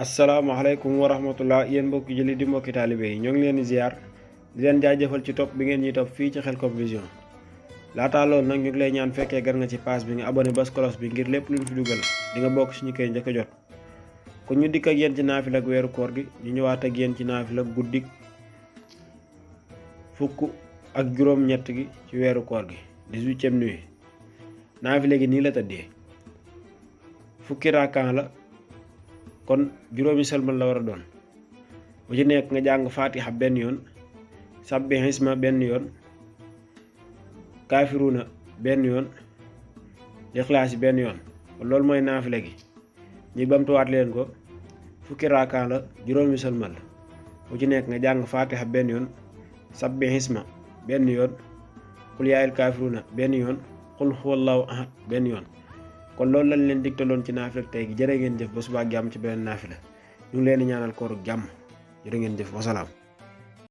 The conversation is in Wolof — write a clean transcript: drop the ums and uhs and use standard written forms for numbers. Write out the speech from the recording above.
asalaamaaleykum wa rahmatullah yéen mbokki jullit di mbokki taalibe yi ñoo ngi leen di ziar di leen jaajëfal ci topp bi ngeen ñuy topp fii ci Khelcom Vision laataa loolu nag ñu ngi lay ñaan fekkee gar nga ci page bi nga abonné bas cloche bi ngir lépp lu ñu fi dugal di nga bokk suñu koy njëkk a jot. kon ñu dikk ak yéen ci naafila ak weeru koor gi ñu ñëwaat ak yéen ci naafila guddik fukk ak juróom-ñett gi ci weeru koor gi 18e nuit naafila gi nii la tëddee fukki raakaan la. kon juróomi sëlmal la war a doon bu ci nekk nga jàng fatiha benn yoon sabbi hisma benn yoon kaafiruna benn yoon lixlaasi benn yoon kon loolu mooy naafila gi ñi bamtuwaat leen ko fukki raakaan la juróomi sëlmal la bu ci nekk nga jàng fatiha benn yoon sabbi hisma benn yoon qul yaa ayyuhal kaafiruna benn yoon qul huwallahu ahad benn yoon kon loolu lañ leen digtaloon ci naafila tey gi jërë ngeen jëf ba suba ak jàmm ci beneen naafila ñu ngi leen di ñaanal kooru jàmm jërë ngeen jëf wasalaam